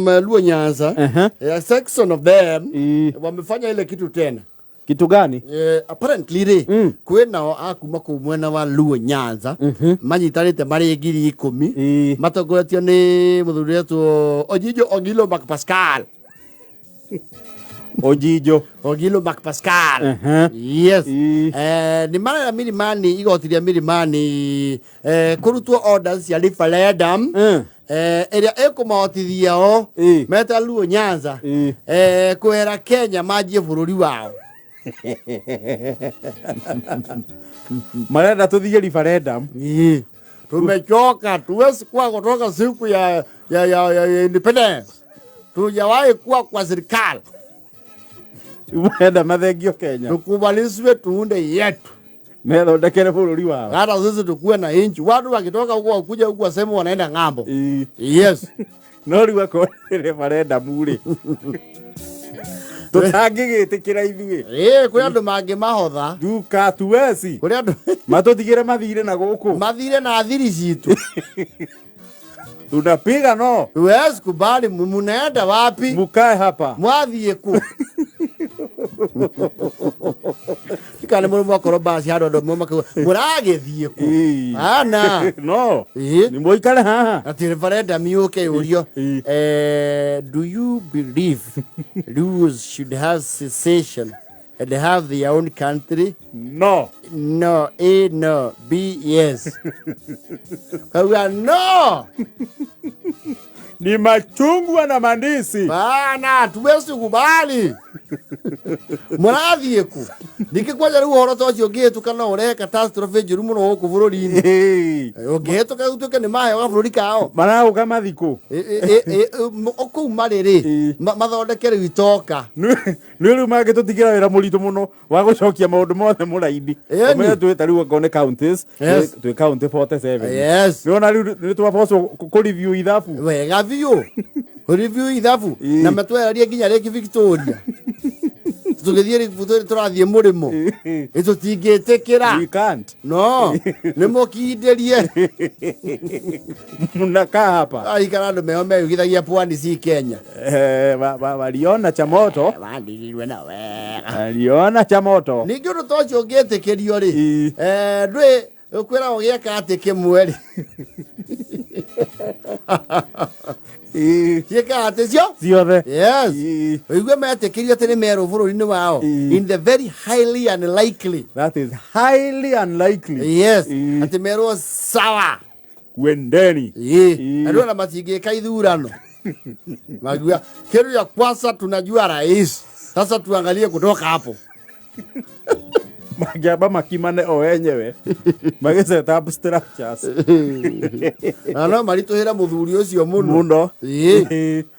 Luo Nyanza, a section of them wamefanya ile kitu tena. Kitu gani? Apparently rĩ, kwĩ nao a kuma kũu mwena wa Luo Nyanza manyitanĩte marĩ 10,000, matongoretio nĩ mũthuri wetwo Ojijo Ogilo Mark Pascal. Ojijo. Ogilo Mark Pascal. Yes. Nĩ marera Milimani, igoti rĩa Milimani, kũrutwo orders cia referendum ĩrĩa ĩkũmahotithia o meta Luo Nyanza kwehera Kenya manjie bũrũri wao. Marenda tuthiĩ referendum. Ii. Tumechoka, tuwezi kuwa kutoka siku ya independence tujawahi kuwa kwa serikali. Marenda mathengio Kenya. Tukubaliswe tuunde yetu. Methondekere bũrũri wao. Hata sisi tukuwe na inchi. Watu wakitoka huko wakuja huku waseme wanaenda ng'ambo. Yes. No rĩu akorwo nĩ referendum rĩ, tũtangĩgĩtĩkĩra ithuĩ. Kwĩ andũ mangĩmahotha. Duka tuwezi. Kũrĩ andũ matũtigĩre mathire na gũkũ. Mathire na thiri citũ. Tunapiga no. Tuwezi kubali, munaenda wapi? Mukae hapa. Mwathiĩ kũ? Kana mũndũ mwakorwo basi handũ andũ amwe makauga mũragĩthiĩ kũ? Ana. No. Nĩ mũikare haha. Atĩ referendum yũke yũrio. Do you believe Luos should have secession and have their own country? No. No. A no. B yes. Kauga no. Ni machungwa na mandisi. Bana, tuwezi kubali. Mũrathiĩ kũ? Ningĩ kwanja rĩu ũhoro ta ũcio ũngĩhĩtũka no ũrehe catastrophe njũru mũno gũkũ bũrũri-inĩ. Ũngĩhĩtũka ũtuĩke nĩ maheo bũrũri kao. Maragũka mathikũ. Kũu marĩ rĩ, mathondeke rĩu itoka. Nĩ rĩu mangĩtũtigĩra wĩra mũritũ mũno wa gũcokia maũndũ mothe mũraini. Ũmenye twĩ ta rĩu okorwo nĩ counties, twĩ county 47. Nĩwona rĩu nĩ twabocwo kũ review ithabu. Wega biũ. Review ithabu. Na matwehererie nginya Lake Victoria. Tũgĩthiĩ Lake Victoria tũrathiĩ mũrĩmo. Ĩ tũtingĩtĩkĩra. We can't. No, nĩ mũkindĩrie. Mnakaa hapa. Aikara andũ meho meyugithagia pwani si Kenya. Waliona cha moto. Wandirirwe na wega. Waliona cha moto. Ningĩ ũndũ ta ũcio ũngĩtĩkĩrio rĩ, ndwĩ kwĩragwo gĩeka atĩ kĩmwe rĩ. Ciĩkaga atĩ cio? Ciothe. Yes. Ũigue metĩkĩrio atĩ nĩ merwo bũrũri-inĩ wao. In the very highly unlikely. That is highly unlikely. Yes. Atĩ merwo sawa. Kwendeni. Andũ ona matingĩka ithurano. Magiuga kitu ya kwanza tunajua rais. Sasa tuangalie kutoka hapo. Mangĩamba makimane o enyewe. Magĩ set up structures. Na no maritũhĩre mũthuri ũcio mũno. Mũno.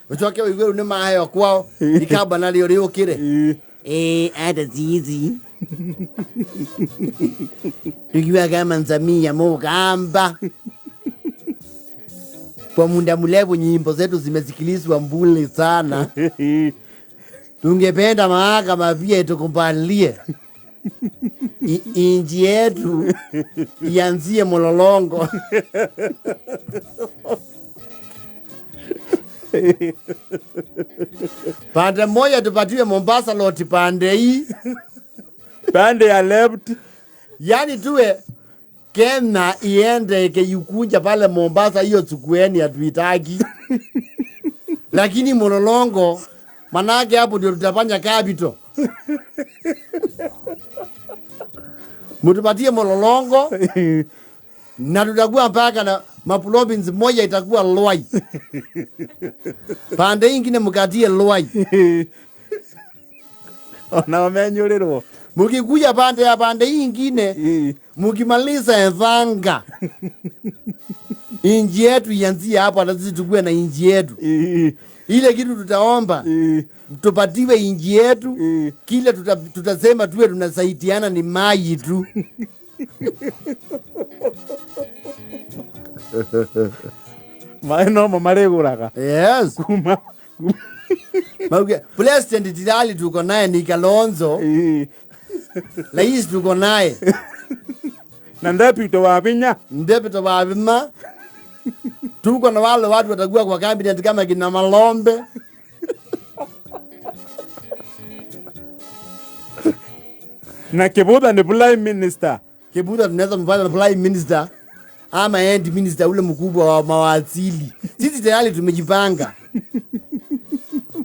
Ũcoke ũigue rĩu nĩ maheo kwao ikamba narĩo rĩũkĩre. Hata sisi tukiwa kama Nzamia Mugamba kwa muda mrefu nyimbo zetu zimesikilizwa mbule sana. Tungependa mahakama pia itukubalie inji yetu ianzie Mlolongo. Pande moja tupatiwe Mombasa lot, pande hii pande ya left, yani tuwe Kenya iende ikiyukunja pale Mombasa, hiyo chukueni, hatuitaki. Lakini Mlolongo manake hapo ndio tutafanya capital. Mtupatie Mlolongo na tutakuwa mpaka na maprovince moja itakuwa Lwai. Pande ingine mkatie Lwai. Ona wamenyurirwo. Mukikuja pande ya pande ingine, mukimaliza Ethanga. Inji yetu ianzie hapo, hata sisi tukue na inji yetu. Ile kitu tutaomba, tupatiwe inji yetu. Kile tutasema tuwe tunasaidiana ni maji tu. Maĩ no mo marĩgũraga. Yes. Kuma. Mauge, President Tilali tuko naye ni Kalonzo. Rais tuko naye. Na deputy wa Vinya. Deputy wa Vinya. Tuko na wale watu watakuwa kwa cabinet kama kina Malombe. Na Kibutha ni prime minister. Kibutha tunaweza mfanya prime minister ama end minister ule mkubwa wa mawaziri. Sisi tayari tumejipanga.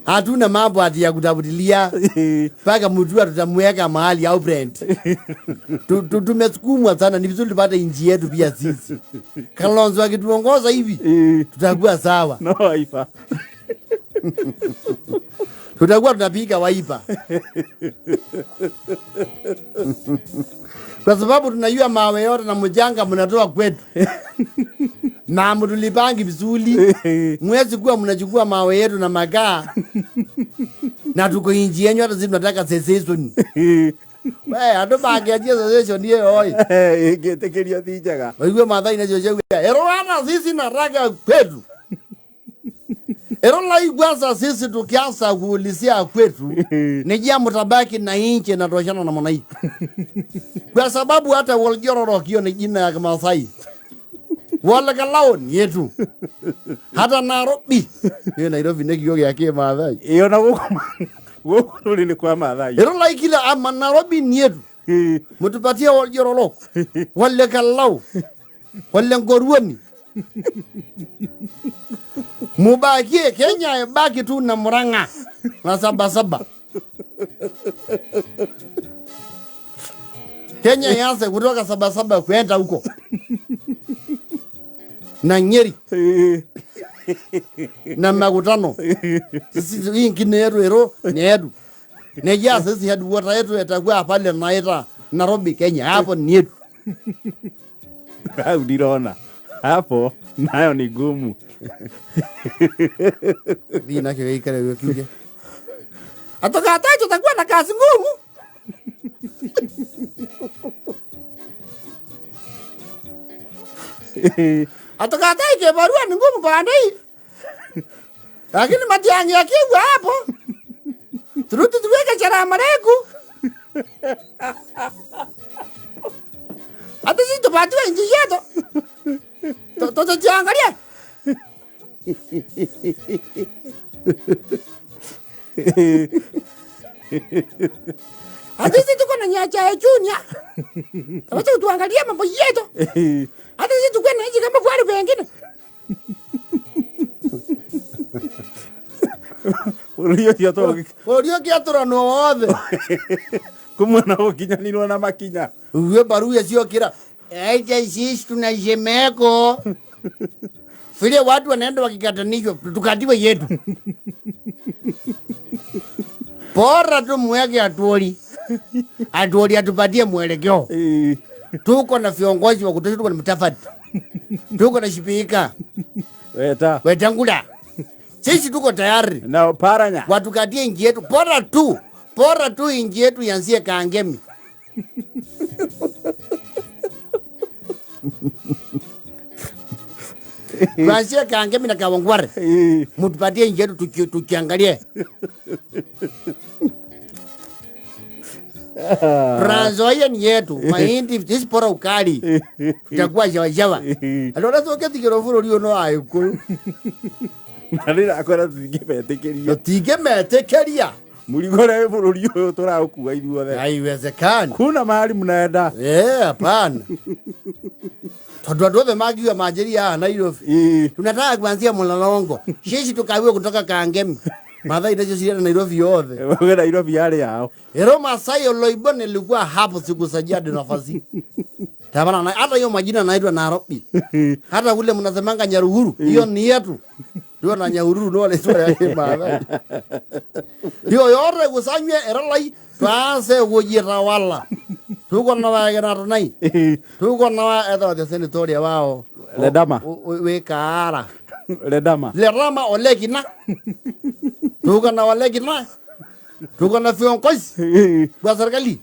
Hatuna mambo ati ya kutafutilia mpaka mtu tutamweka mahali au brand. Tumesukumwa sana, ni vizuri tupate nchi yetu pia sisi. Kalonzo akituongoza hivi tutakuwa sawa. No Wiper. Tutakuwa tunapiga Wiper. Kwa sababu tunajua mawe yote na mchanga mnatoa kwetu. Na mtulipangi vizuri. Mwezi kuwa mnachukua mawe yetu na makaa. Na tuko inji yenyu, hata sisi tunataka secession. We, andu mangianjia secession iyo oi. Ingĩtĩkĩrio ti njega. Waigua Maathai nacio ciauga, Erwana sisi nataka kwetu. Erola kwanza sisi tukianza kuulizia kwetu ni jambo tabaki na inchi na toshana na mwanai. Kwa sababu hata Waljororok hiyo ni jina ya Kimasai. Wala Kalao ni yetu. Hata Nairobi. Hiyo Nairobi ni kigo ya Kimasai. Iyo na gũkũ gũkũ tũrĩ nĩ kwa Maathai. Erola kila ama Nairobi ni yetu. Mtupatie Waljororok. Wale Kalao. Wale Ngoruoni. Mubakie Kenya ibaki tu na Murang'a na Sabasaba. Kenya ianze kutoka Sabasaba kwenda huko na Nyeri na Makutano. Sisi hii ingine yetu ero ni yetu. Nejia sisi headquarter yetu itakuwa pale naita Nairobi Kenya, hapo ni yetu. Hau ndirona hapo nayo ni gumu. Thii nakio gĩikare gĩo kiuge. Atũgatacho tutakuwa na kazi ngumu. Atũgatacho barua ni ngumu pande hii. Lakini Matiang'i akiwa hapo turudi tuweke chara mareku. Hata sisi tupatiwe nchi yetu. Tutajiangalia. Hata sisi tuko na nyacha ya junior. Wacha tuangalie mambo yetu. Hata sisi tuko na nchi kama kwa wengine. Bũrũri ũcio to Bũrũri ũngĩatũranwo wothe. Kumwe na gũkinyanĩrwo na makinya. Ugue barua ciokĩra. Acha sisi tunashemeko. Vile watu wanaenda wakikatanishwa, tukatiwe yetu. Bora tu mweke Atwoli. Atwoli atupatie mwelekeo. Tuko na viongozi wa kutosha, tuko na Mutavati. Tuko na Shipika. Weta. Wetangula. Sisi tuko tayari. Na Paranya. Watukatie nchi yetu. Bora tu. Bora tu nchi yetu ianzie Kangemi. Tuanzie Kangemi na Kawangware. Mtupatie nchi yetu tukiangalie. Trans Nzoia ni yetu. Mahindi sisi bora ukali. Tutakuwa jawa jawa. Alora toke tikiro bũrũri ũyũ no Agĩkũyũ. Na rĩrakwĩra tũtingĩmetĩkĩria. Tũtingĩmetĩkĩria. Mũrigo ũrĩa wĩ bũrũri ũyũ tũraũkua ithuothe. Haiwezekani. Kuna mahali mnaenda. Hapana. Tondũ andũ othe mangiuga manjĩria haha Nairobi. Tunataka kuanzia Mlolongo. Sisi tukawiwe kutoka Kangemi. Mathai nacio ciria Nairobi yothe. Wewe Nairobi yarĩ yao. Ero Masai Oloibon nilikuwa hapo siku za jadi nafasi. Tabana na hata hiyo majina naitwa Nairobi. Hata ule mnasemanga Nyaruhuru, hiyo ni yetu. Ndio na Nyahururu ndio wale sura yake Mathai. Hiyo yote kusanywe eralai tuanze kujitawala. Tuko na wagena tunai. Tuko na wa etho the senator wao. Ledama. We kaara. Ledama. Ledama olekina. Tuko na olekina. Tuko na viongozi wa serikali.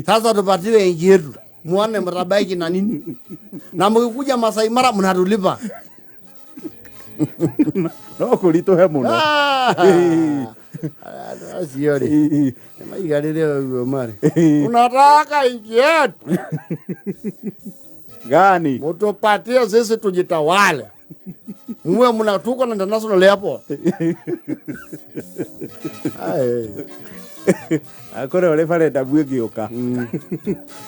Sasa tupatiwe nchi yetu. Muone mtabaiki na nini. Na mkikuja Masai Mara mnatulipa. No kũritũhe mũno. Acio rĩ, nĩmaigarĩre ũguo marĩ. Unataka nchi yetu gani? Mutupatie sisi tujitawale. Mwe mnatuko na international airport. Ai. Akorwo referendum ĩngĩũka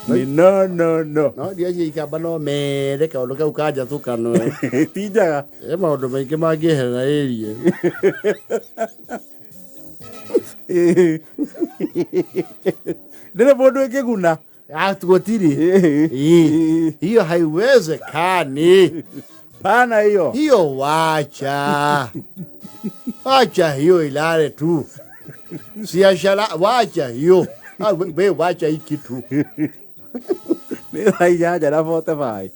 nĩ no no no. No ndiacio ikamba no mere kaũndũ kau ka njatũkano. Ti njega. E maũndũ maingĩ mangĩeherera ĩrie. Ndĩrĩ mũndũ ĩngĩguna. Gũtirĩ. Hiyo haiwezekani. Pana hiyo. Hiyo wacha. Wacha hiyo ilale tu. Siashara wacha hiyo. Ah, we wacha hii kitu. Nĩ thaa 8:45.